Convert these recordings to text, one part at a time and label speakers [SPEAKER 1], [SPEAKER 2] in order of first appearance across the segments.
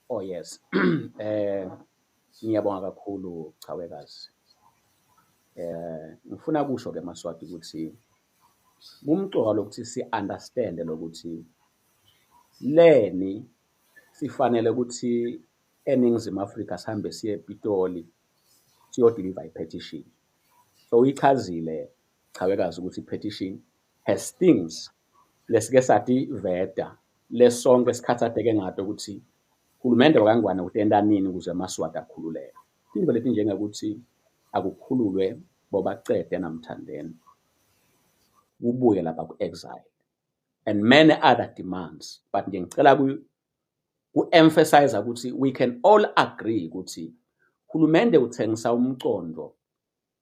[SPEAKER 1] Oh yes. Ngiyabonga kakhulu, Chawekazi. Ngifuna kusho ke, Maswati, ukuthi kumcoka lokuthi si-understand lokuthi leni sifanele ukuthi eNingizimu Afrika sihambe siye ePitoli siyo-deliver i-petition. So uyichazile, Chawekazi, ukuthi i-petition has things lesike sativeta lesonke sikhathatheke ngato ukuthi hulumende wakaNgwane utenta nini ukuze amaSwati akhululeke. Tintfo letinjengokuthi akukhululwe bobacede naMthandeni, kubuye lapha ku-exile and many other demands, but nje ngicela ku-emphasize ukuthi we can all agree ukuthi hulumende uthengisa umcondo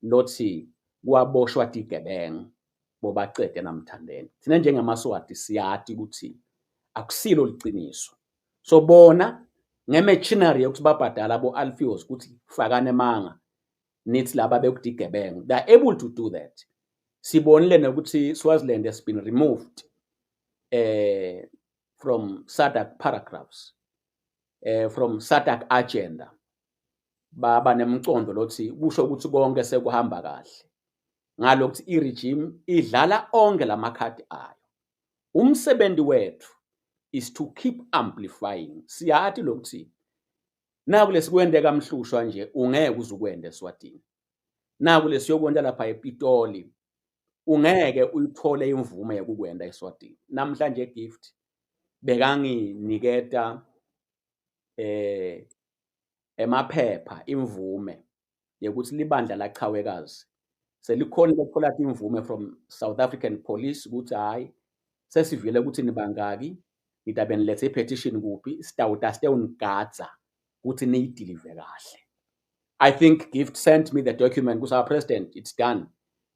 [SPEAKER 1] lothi kwaboshwa tigebengu bobacede naMthandeni. Thina njengamaSwati siyati ukuthi akusilo liciniso. So bona nge-machinery yokuthi babhadala bo-Alfios ukuthi fakane emanga nithi laba bekudigebengu, they are able to do that. Sibonile nokuthi Swaziland has been removed from SADC paragraphs, from SADC agenda. Baba nemcondo lothi kusho ukuthi konke sekuhamba kahle ngalokuthi i-regime idlala onke lamakhadi ayo. Umsebenzi wethu is to keep amplifying. Siyati lokuthi naku lesikwente kaMhlushwa nje ungeke uze ukwente eSwatini, naku lesiyokwenta lapha ePitoli ungeke uyithole imvume yokukwenta eSwatini. Namhlanje Gift bekanginiketa emaphepha imvume yokuthi libandla laChawekazi selikhona lokuthola imvume from South African Police ukuthi hayi, sesivile ukuthi nibangaki, nitabe nilethe i-petition kuphi, sitawuta sitewunigadza ukuthi niyi-deliver kahle. I think Gift sent me the document kusa president, it's done.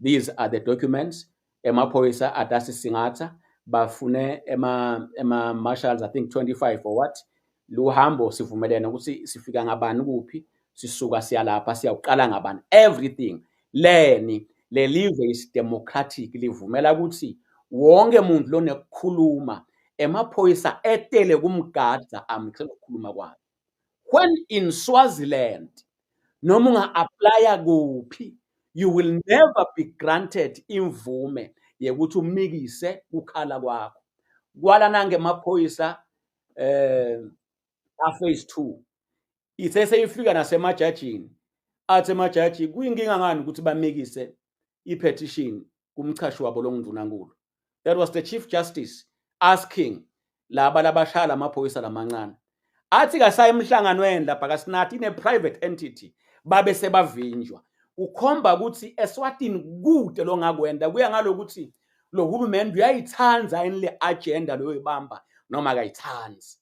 [SPEAKER 1] These are the documents. Emaphoyisa atasisingatha bafune ema marshals, I think 25 or what. Luhambo sivumelene ukuthi sifika ngabani kuphi, sisuka siyalapha, siyawuqala ngabani, everything. Leni lelive is democratic, livumela ukuthi wonke umuntu lonekukhuluma emaphoyisa etele kumgadza amikisele ukukhuluma kwakhe. When in Swaziland, noma unga-applya kuphi, you will never be granted imvume yekuthi umikise kukhala kwakho. Kwala nangemaphoyisa a phase 2 ithe seyifika nasemajajini, athi emajaji kuyinkinga ngani ukuthi bamikise i-petition kumchashi wabo longundunankulu. That was the Chief Justice asking laba labashaya lamaphoyisa lamancane. Athi kasaye emhlanganweni lapha kasinathi ine private entity, babe sebavinjwa. Kukhomba ukuthi eSwatini kude longakwenda kuya ngalokuthi lo hulumende uyayithanda yini le agenda loyoyibamba noma akayithandi.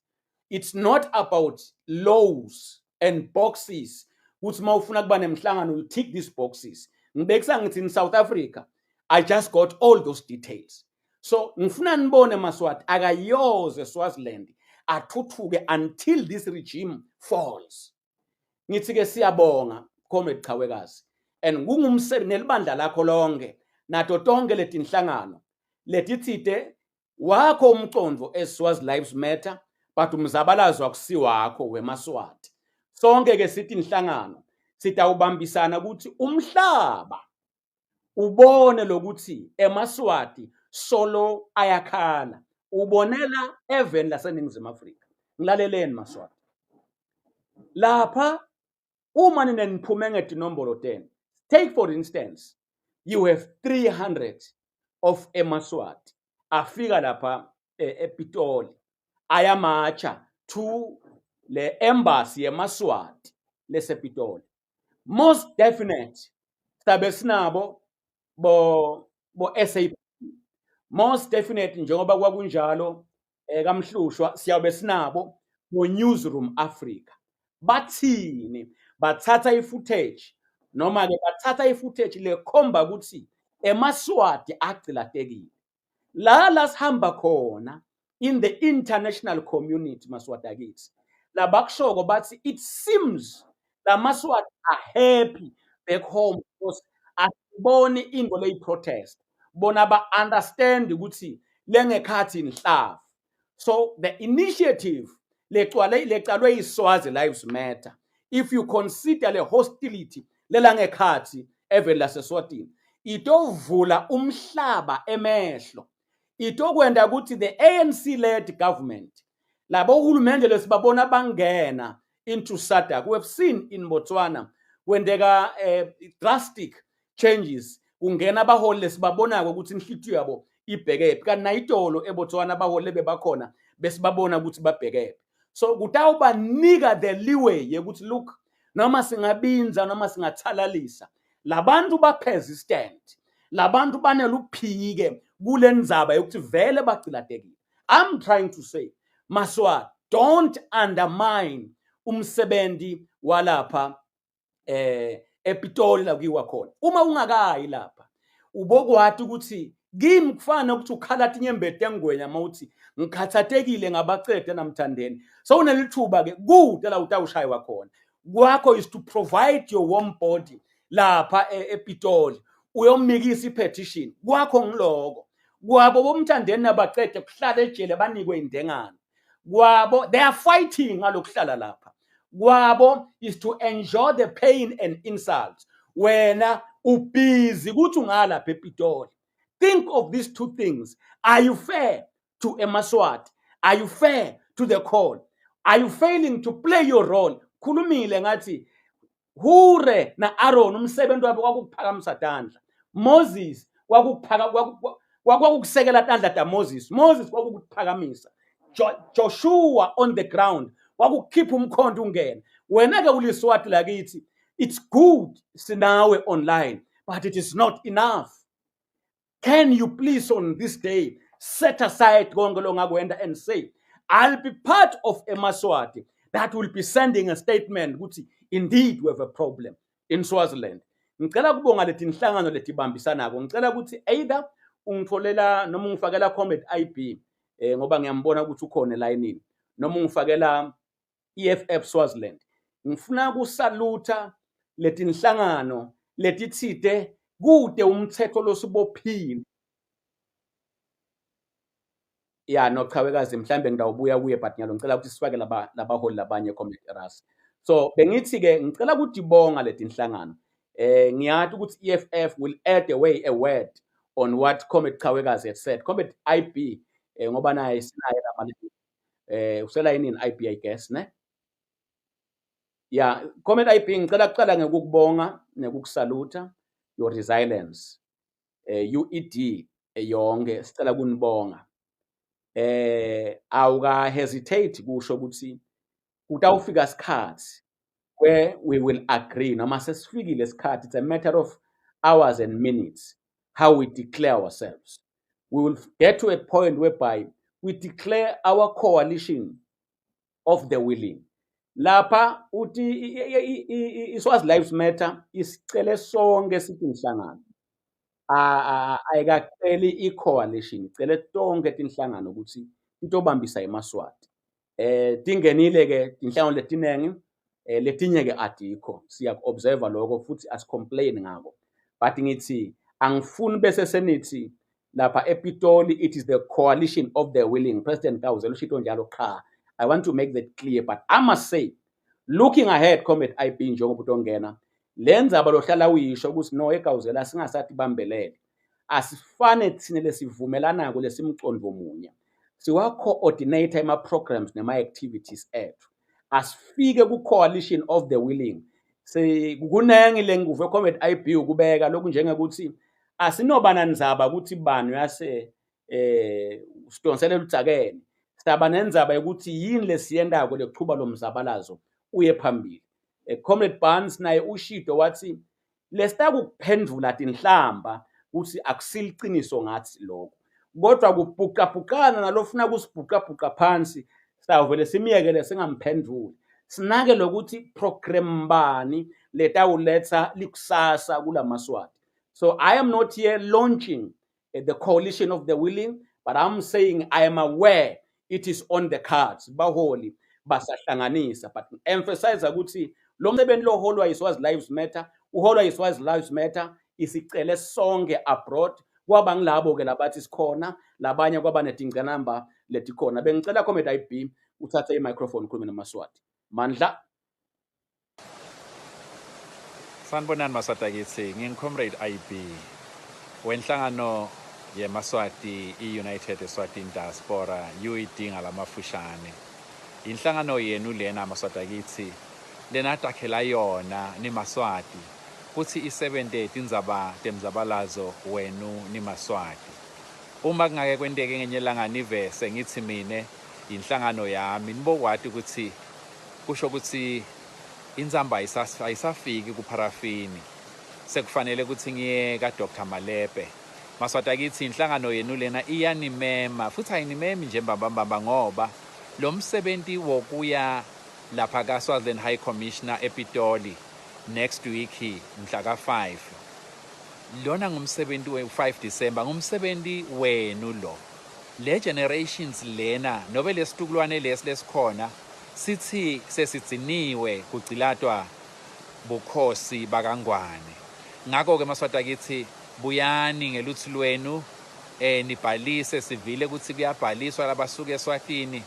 [SPEAKER 1] It's not about laws and boxes ukuthi uma ufuna kuba nemhlangano you tick these boxes. Ngibekisa ngithi in South Africa I just got all those details. So ngifuna nibone, Maswati, akayoze Swaziland athuthuke until this regime falls. Ngithi ke siyabonga, Comrade Chawekazi, and kungumsebenzi nelibandla lakho lonke nato tonke letinhlangano letitsite wakho umcondvo as Swazi Lives Matter, but umzabalazo akusiwakho wemaSwati. Sonke ke sithi inhlangano sitawubambisana ukuthi umhlaba ubone lokuthi emaSwati solo ayakhala ubonela eveni laseNingizimu Afrika. Ngilaleleni, Maswati, lapha uma nine niphume ngetinombolo 10. Take for instance, you have 300 of emaSwati afika lapha ePitoli ayamacha to le embassy yemaSwati lesePitoli. Most definite sabe sinabo bo SAP, most definite njengoba kwakunjalo kaMhlushwa siyabe sinabo ngo Newsroom Africa. Bathini? Bathatha i-footage noma ke bathatha i-footage lekhomba ukuthi emaSwati agcilatekile la sihamba khona in the international community. Maswati akithi, labakushoko bathi it seems lamaswati are happy back home because asiboni into leyi-protest. Bona ba-understand ukuthi lengekhathi inhlavu. So the initiative lecwale lecalwe iSwazi Lives Matter, if you consider le hostility lelangekhatsi eveni laseSwatini, itovula umhlaba emehlo, itokwenta ukuthi the ANC led government, labo hulumende lesibabona bangena into SADC, we have seen in Botswana kwenteka drastic changes, kungena abaholi lesibabonako ukuthi inhlitiyo yabo ibhekephi, kanti nayitolo eBotswana abaholi lebebakhona besibabona ukuthi babhekephi. So kutawubanika the leeway yekuthi look, noma singabinza noma singathalalisa, labantu ba-persistent, labantu baneluphike kule ndzaba yokuthi vele bagcilatekile. I'm trying to say, Maswati, don't undermine umsebenzi walapha ePitoli la kuyiwa khona. Uma ungakayi lapha, ubokwati ukuthi kimi kufana ukuthi ukhala tinyembeti engwenya mawuthi ngikhathatekile ngabacede namthandeni. So unelithuba ke kude la utawushaywa khona. Kwakho is to provide your warm body lapha ePitoli, uyomikisa ipetition. Kwakho ngiloko. Kwabo bomthandeni nabacede kuhlala ejele banikwe indengane. Kwabo they are fighting ngalokuhlala lapha. Kwabo is to enjoy the pain and insults. Wena ubhizi ukuthi ungalapha ePitoli. Think of these two things. Are you fair to eMaswati? Are you fair to the call? Are you failing to play your role? Khulumile ngathi Hure na Aaron umsebenzi wabo kwakuphakamisa tandla. Moses kwakuphaka kwakukusekela tandla ta Moses. Moses kwakukuphakamisa. Joshua on the ground kwakukhipha umkhonto ungene. Wena ke uliSwati lakithi, it's good sinawe online, but it is not enough. Can you please on this day set aside konke longakwenda and say, I'll be part of eMaswati that will be sending a statement ukuthi indeed we have a problem in Swaziland. Ngicela kubonga leti inhlangano letibambisanako. Ngicela ukuthi either ungitholela noma ungifakela Comrade IB, ngoba ngiyambona ukuthi ukhona elayinini, noma ungifakela EFF Swaziland. Ngifuna kusaluta letinhlangano letitsite kude umthetho losibophile. Ya no, chawekazi, mhlambe ngidawubuya kuye, but ngiyalo ngicela ukuthi sifake laba labaholi labanye, Comrade Erasmus. So bengithi ke ngicela ukudibonga letinhlangano. Ngiyathi ukuthi EFF will add away a word on what Comrade Chawekazi had said. Comrade IB, ngoba naye sinaye lama uselayinini IB, I guess, ne? Yeah, Comrade IB, ngicela kuqala ngekukubonga nekukusaluta your resilience. UED yonke sicela kunibonga. Awuka hesitate kusho ukuthi kutawufika isikhathi where we will agree, noma sesifikile isikhathi, it's a matter of hours and minutes how we declare ourselves. We will get to a point whereby we declare our coalition of the willing. Lapha uthi iSwazi Lives Matter isicele sonke sithi inhlangano, ayikaceli i-coalition, icele tonke tinhlangano ukuthi titobambisa eMaswati. Tingenile ke tinhlangano letinengi, letinye ke adikho, siyaku-observe lokho futhi asicomplain ngako, but ngithi angifuni bese senithi lapha ePitoli it is the coalition of the willing. President Kawuzela ushito njalo. Cha, I want to make that clear, but I must say, looking ahead, Comrade IB, njengoba utongena le ndzaba lohlala uyisho ukuthi no, eGawuzela singasathi bambelele, asifane thine lesivumelanako lesimcondo munye, siwa-coordinate ama-programs nema-activities ethu, asifike ku-coalition of the willing. Kunengi lenguve Comrade IB ukubeka lokhu njengekuthi asinoba nandzaba ukuthi bani uyase sidonselela udzakene, saba nendzaba yokuthi yini lesiyendako lekuchuba lo mzabalazo uye phambili. Comrade Barnes naye ushido wathi lesitakukuphendvula tinhlamba ukuthi akusiliciniso ngathi lokho, kodwa kubhuqabhuqana nalofuna kusibhuqabhuqa phansi sawuvele simyekele singamphendvuli, sinake lokuthi program bani letawuletsa likusasa kulamaswati. So I am not here launching the coalition of the willing, but I'm saying I am aware it is on the cards, baholi basahlanganisa, but emphasize ukuthi lo msebenzi loholwa yiSwazi Lives Matter, uholwa yiSwazi Lives Matter, isicele sonke abroad. Kwaba ngilabo ke labathi sikhona, labanye kwaba netingcenamba letikhona. Bengicela Comrade IB Uthathe i-microphone ukhulume namaSwati. Mandla.
[SPEAKER 2] Sanibonani Maswati akithi, ngingu-Comrade IB wenhlangano yemaSwati i-United Eswatini Diaspora UED ngalamafushane. Inhlangano yenu lena Maswati akithi lenatakhela yona nimaSwati kutsi isebente tindzaba temzabalazo wenu nimaSwati. Uma kungake kwenteke ngenye langa nive sengitsi mine yinhlangano yami nibokwati kutsi kusho kutsi intsamba ayisafiki kupharafini sekufanele kutsi ngiye ka-Dr Malepe. Maswati akitsi inhlangano yenu lena iyanimema futsi ayinimemi nje mbambambamba ngoba lo msebenti wokuya lapha ka-Swaziland High Commissioner ePitoli next week mhla ka-5 lona ngumsebenti we-5 December ngumsebenti wenu lo le generations lena nobe lesitukulwane lesi lesikhona sithi sesidziniwe kugcilatwa bukhosi bakaNgwane ngakho-ke maswati akithi buyani ngelutsi lwenu nibhalise sivile ukuthi kuyabhaliswa labasuka eSwatini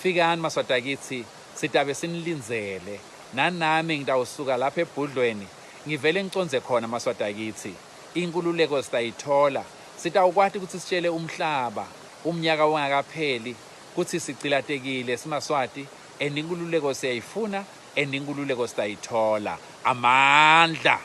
[SPEAKER 2] fikani maswati akithi sitabe sinilindzele nanami ngitawusuka lapha ebhudlweni ngivele ngicondze khona maswati akithi inkululeko sitayithola sitawukwati ukuthi sitshele umhlaba umnyaka ungakapheli kutsi sigcilatekile simaswati and inkululeko siyayifuna and inkululeko sitayithola amandla.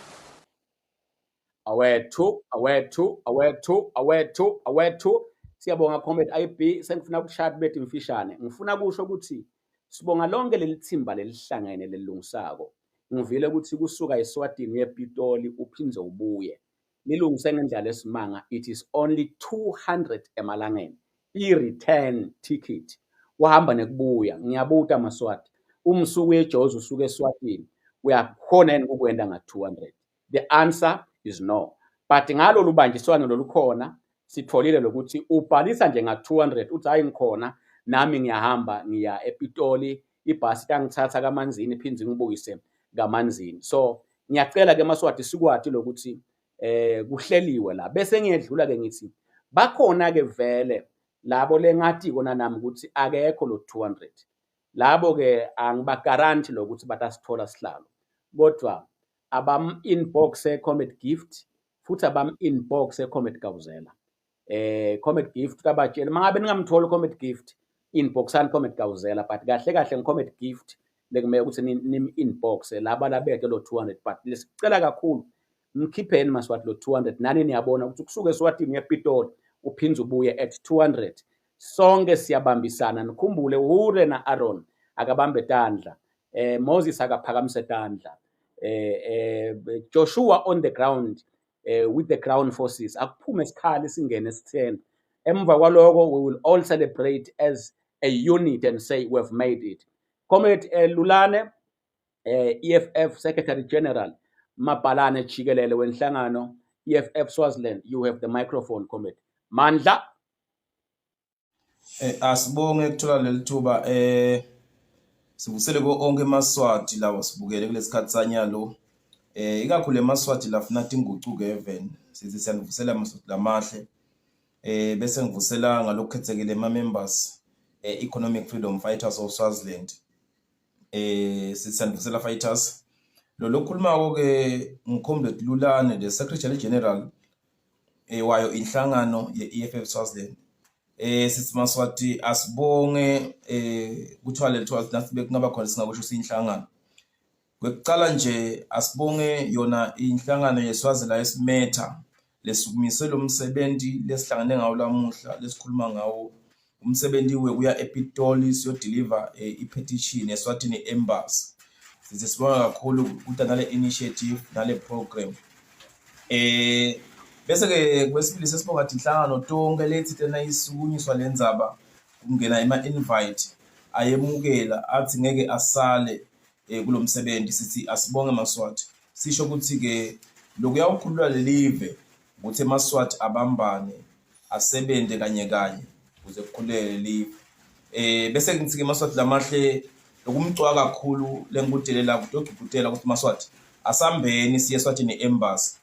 [SPEAKER 1] Awethu, awethu, awethu, awethu, awethu. Siyabonga Comrade IB, sengifuna ukushaya kubethu imfishane. Ngifuna kusho ukuthi sibonga lonke leli thimba lelihlangene lelilungisako. Ngivile ukuthi kusuka eSwatini uye ePitoli uphinde ubuye. Nilungise ngendlela esimanga, it is only 200 emalangeni. I-return ticket. Wahamba nekubuya. Ngiyabuta Maswati. Umsuku eJozi usuka eSwatini. Uyakhona yini ukukwenda nga-200? The answer is no. But ngalolu banjiswano lolukhona sitholile lokuthi ubhalisa nje nga-200 uthi hayi ngikhona nami ngiyahamba ngiya ePitoli ibhasi itangithatha kaManzini iphinde ingibuyise kaManzini. So ngiyacela ke Maswati sikwati lokuthi kuhleliwe la bese ngiyedlula ke ngithi bakhona ke vele labo lengathi kona nami ukuthi akekho lo 200 labo ke angibagaranti lokuthi batasithola sihlalo kodwa abam inbox e-Comrade Gift futhi abam inbox e-Comrade Gawuzela. Comrade Gift kabatshela mangabe ningamtholi Comrade Gift inboxani Comrade Gawuzela but kahle kahle ngi-Comrade Gift lekumele ukuthi nim inbox laba labeke lo 200 but lesicela kakhulu mkhipheni Maswati lo 200 nani niyabona ukuthi kusuke eSwatini uye ePitoli uphinde ubuye at 200 sonke siyabambisana nikhumbule Hure na Aaron akabambe tandla Moses akaphakamise tandla Joshua on the ground with the ground forces akuphume isikhali singene esitheni emva kwaloko we will all celebrate as a unit and say we have made it. Comrade Lulane EFF Secretary General Mabhalane jikelele wenhlangano EFF Swaziland, you have the microphone, Comrade Mandla.
[SPEAKER 3] Asibonge ukuthola leli thuba sivusele ko onke emaSwati lawo sibukele kulesikhathi sanyalo ikakhulu emaSwati lafuna tingucuko even sithi siyanivusela amaSwati lamahle bese ngivusela ngalokukhethekile ema members Economic Freedom Fighters of Swaziland sithi siyanivusela fighters. Lo lokhulumako ke ngiComrade Lulane, the Secretary General wayo inhlangano ye-EFF Swaziland. Sithi Maswati asibonge kuthiwa leli thuba nathi bekungaba khona singakusho siyinhlangano. Kwekucala nje asibonge yona inhlangano yeSwaziland esimetha lesukumise lo msebenzi lesihlangane ngawo lamuhla lesikhuluma ngawo umsebenzi wekuya ePitoli siyodeliver i-petition eSwatini Embassy. Sithi sibonga kakhulu ukuthi nale initiative nale program. Bese ke kwesibili sesibonga ukuthi inhlangano tonke lethi tena isukunyiswa lendzaba kungena ema-invite ayemukela athi ngeke asale kulomsebenzi sithi asibonge Maswati sisho ukuthi ke lokuyawukhulula lelive ukuthi emaSwati abambane asebenze kanye kanye ukuze kukhululeke lelive. Bese ngithi ke Maswati lamahle lokumcwa kakhulu lengikudelela kutogcugcutela ukuthi Maswati asambeni siye eSwatini Embassy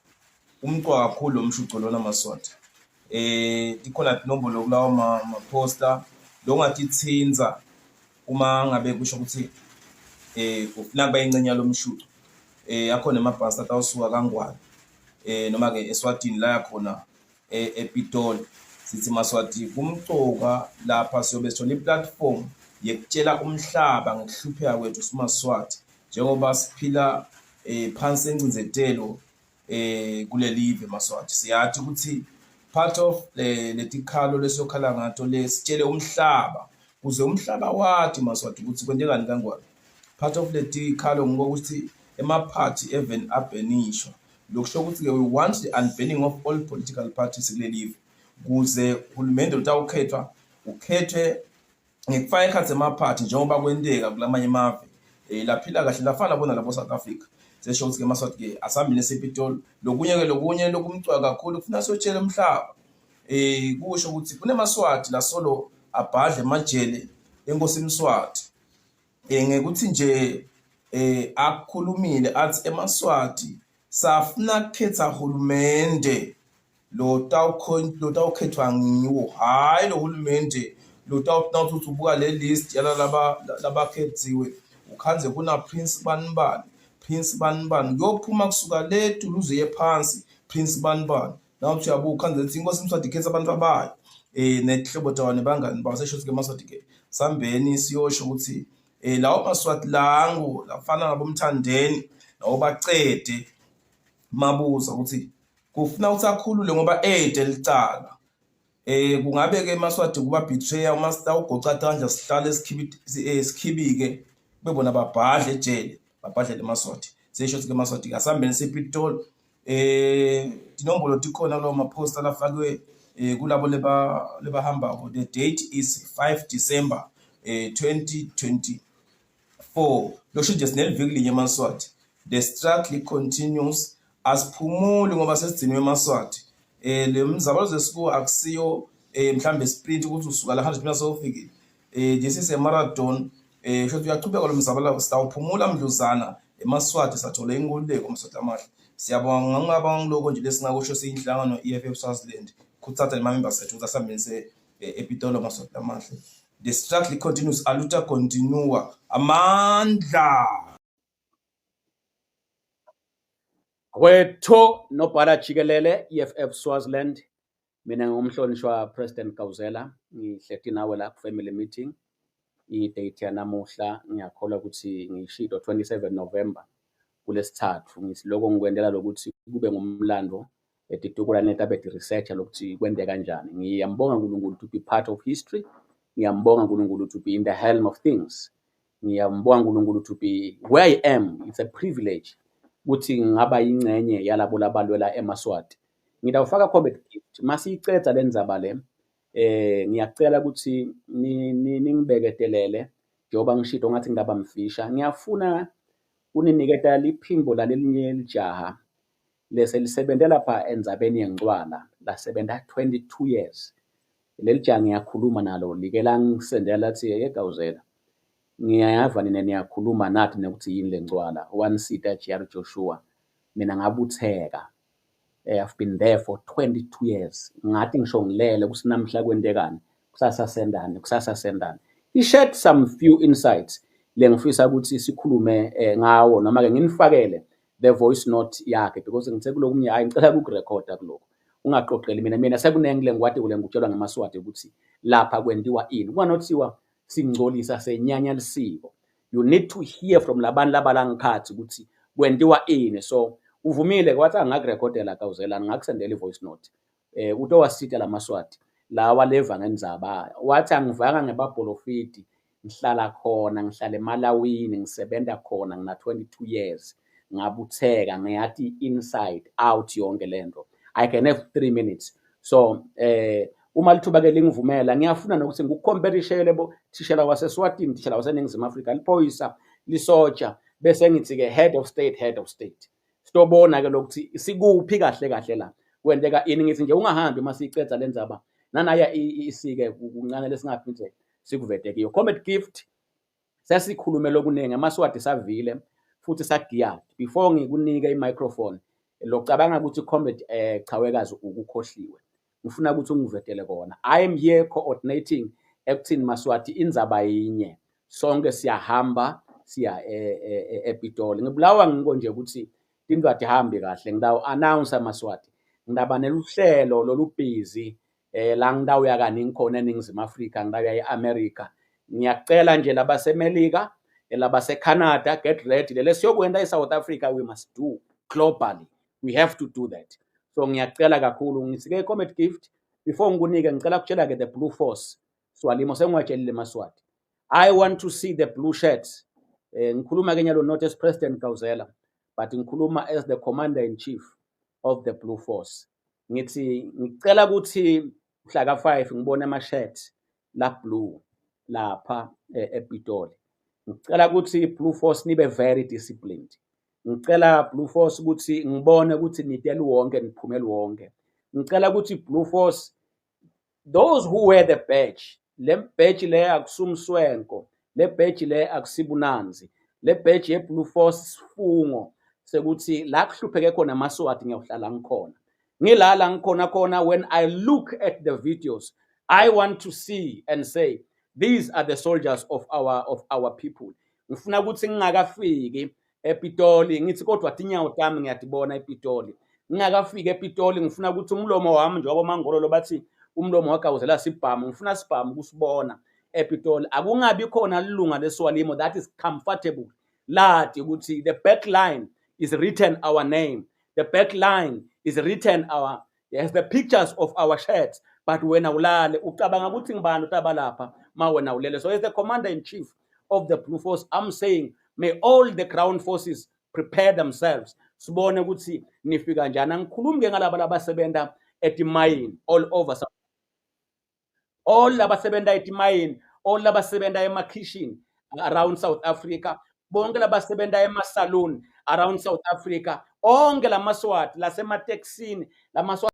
[SPEAKER 3] umcwa kakhulu lo mshuco lona Maswati. Tikhona tinombolo kulawo ma-poster longatitsinza. Uma ngabe kusho ukuthi eh ufuna kuba ingcenye yalomshuco eh akhona amabhasi atawusuka kaNgwane eh noma ke eSwatini la yakhona eh, ePitoli. Sithi maSwati kumcoka lapha siyobe sithola iplatform yekutshela umhlaba ngekuhlupheka kwethu simaSwati njengoba siphila eh phansi encindzetelo eh kulelive maSwati. Siyathi ukuthi part of eh, letikhalo lesiyokhala ngato lesitshele umhlaba kuze umhlaba wathi maSwati ukuthi kwentekani kaNgwane. Part of letikhalo ngokuthi emaphathi even abhenishwa. Lokusho ukuthi-ke we want the unbanning of all political parties kulelive kuze uhulumende utawukhethwa ukhethwe ngekufaka ekhatsi emaphathi njengoba kwenteka kulamanye emave um laphila kahle lafana bona labo South Africa. Sesho ukuthi-ke emaSwati-ke asihambeni esePitoli. Lokunye-ke lokunye lokumcoka kakhulu kufuna siyotshela umhlaba um kusho ukuthi kunemaswati lasolo abhadle emajele enkosi Mswati. Eh ngekuthi nje eh akukhulumile athi emaSwati safuna kukhetha hulumende lotawukhethwa ngiwo hhayi lo hulumende lotawuthi uthi ubuka le list yalalaba labakhethiwe ukhandze kuna Prince bani bani Prince bani bani kuyophuma kusuka le tuluze uye phansi Prince bani bani nawuthi uyabuka ukhandze ukuthi inkosi Mswati ikhetha abantu abayo eh nehlobo tawo nebangani bawo sesho ukuthi ke maSwati ke sambeni siyosho ukuthi eh lawo maSwati langu lafana nabomthandeni nawo bacede mabuza ukuthi kufuna ukuthi akhulule ngoba ede licala. Eh kungabe ke emaSwati kuba betrayer uma sitawugoca tandla sihlale eh, sikhibike bebona babhadle ejele babhadlele emaSwati. Sesho ukuthi ke emaSwati asihambeni sePitoli eh tinombolo tikhona kulawo maphosta lafakwe eh kulabo leba lebahambako. The date is 5 December eh 2020 4 losho nje sineliviki linye emaSwati the struggle continues asiphumuli ngoba sesigcinwe emaSwati eh le mzabalazo esikuwo akusiyo eh mhlambe sprint ukuthi usuka la 100 meters sewufikile eh this is a marathon eh shothi uyaqhubeka lo mzabalazo sitawuphumula mdluzana emaSwati sathola inkululeko maSwati amahle siyabonga ngingaba ngiloko nje lesingakusho siyinhlangano EFF Swaziland khuthatha nemamembers ethu ukuthi asihambise ePitolo maSwati amahle The struggle continues, aluta continua. Amandla!
[SPEAKER 1] Kwethu nobhala jikelele EFF Swaziland mina ngumhlonishwa President Gawuzela ngihleti nawe la ku-family meeting i-date yanamuhla ngiyakholwa ukuthi ngiyishilo 27 November kulesithathu ngisiloko ngikwendela lokuthi kube ngumlando etitukulwane tabe ti-researcher lokuthi kwente kanjani. Ngiyambonga uNkulunkulu to be part of history. Ngiyambonga uNkulunkulu to be in the helm of things. Ngiyambonga uNkulunkulu to be where I am. It's a privilege ukuthi ngingaba yingcenye yalabo labalwela emaSwati. Ngitawufaka combat gift masiyicedza le ndzaba le eh ngiyacela ukuthi ningibeketelele njengoba ngishito ngathi ngingaba mfisha ngiyafuna kuniniketa liphimbo lalelinye lijaha lese lisebenze lapha endzabeni yencwala lasebenta 22 years. Leli jaha ngiyakhuluma nalo like langisendela lathi yegawuzela ngiyava nina niyakhuluma nathi nokuthi yini le ncwala wanisita GR Joshua mina ngabutheka eh, I've been there for 22 years ngathi ngisho ngilele ukuthi namhla kwentekani kusasa sendani kusasa sendani he shared some few insights lengifisa ukuthi sikhulume eh, ngawo noma ke nginifakele the voice note yakhe because ngithe kulokunye hayi ngicela ukukurekhoda kulokhu ungaxoxeli mina mina sekuningi le ngikwati kule ngikutshelwa ngamaSwati ukuthi lapha kwentiwa ini kunganothiwa singcolisa senyanya lisiko you need to hear from labantu labalangikhathi ukuthi kwentiwa ini so uvumile wathi angakurekhodela kawuzelani ngakusendela i-voice note eh utowasita lamaswati lawa leva ngendzaba wathi angivanga ngebabholofidi ngihlala khona ngihlala emalawini ngisebenza khona ngina 22 years ngabutheka ngiyathi inside out yonke lento i can have 3 minutes so eh uma lithuba ke lingivumela ngiyafuna nokuthi ngikucompetishele bo thishela waseSwatini thishela waseNingizimu Afrika liphoyisa lisotsha bese ngithi ke head of state head of state sitobona ke lokuthi sikuphi kahle kahle la kwenteka ini ngithi nje ungahambi uma siyiceda le ndzaba nanaya isike kuncane lesingaphinde sikuvete kiyo combat gift sesikhulume lokuningi amaswati savile futhi sagiya before ngikunike i-microphone locabanga ukuthi comrade eh chawekazi ukukhohliwe ngifuna ukuthi ungivetele kona i am here coordinating ekuthini maswati indzaba yinye. Sonke siyahamba siya ePitoli. Ngibulawa ngiko nje ukuthi tintfo atihambi kahle. Ngitawu-announce amaSwati, ngitaba neluhlelo lolubhizi la ngitawuya kaningi khona eNingizimu Afrika, ngitawuya e-America. Ngiyacela nje labaseMelika, labaseCanada, get ready. Lele siyokwenta eSouth Africa, we must do globally. We have to do that. So ngiyacela kakhulu, ngisike Comrade Gift, before ngikunike ngicela kutshela ke the Blue Force. Swalimo sengiwatshelile maSwati. I want to see the blue shirts. Ngikhuluma ke nyalo not as President Gawuzela, but ngikhuluma as the commander in chief of the Blue Force. Ngithi ngicela ukuthi mhla ka-5 ngibone ama-shirt la blue lapha ePitoli. Ngicela ukuthi Blue Force nibe very disciplined. Ngicela Blue Force ukuthi ngibone ukuthi nitele wonke, niphumele wonke. Ngicela ukuthi Blue Force, those who wear the badge, le badge le akusumswenko, le badge le akusibunanzi, le badge ye Blue Force sifungo sekuthi la kuhlupheke khona amaSwati ngiyawuhlala ngikhona. Ngilala ngikhona khona. When I look at the videos, I want to see and say these are the soldiers of our people. Ngifuna ukuthi ngingakafiki ePitoli ngithi kodwa tinyawo tami ngiyatibona ePitoli. Ngingakafiki ePitoli ngifuna ukuthi umlomo wami, njengoba mangololo bathi umlomo wagawuzela sibhamu, ngifuna sibhamu kusibona ePitoli. Akungabi khona lilunga leSwalimo that is comfortable lati ukuthi the back line is written our name, the back line is written our, yes, the pictures of our shirts, but wena ulale ucabanga ukuthi ngibani utaba lapha ma wena ulele. So as the commander in chief of the Blue Force, I'm saying may all the ground forces prepare themselves, sibone ukuthi nifika njani. Angikhulumi ke ngalaba labasebenza etimayini all over, all labasebenza etimayini, all labasebenza emakhishini around South Africa, bonke labasebenza ema-saloon around South Africa, onke lamaswati lasematekisini lamaswati.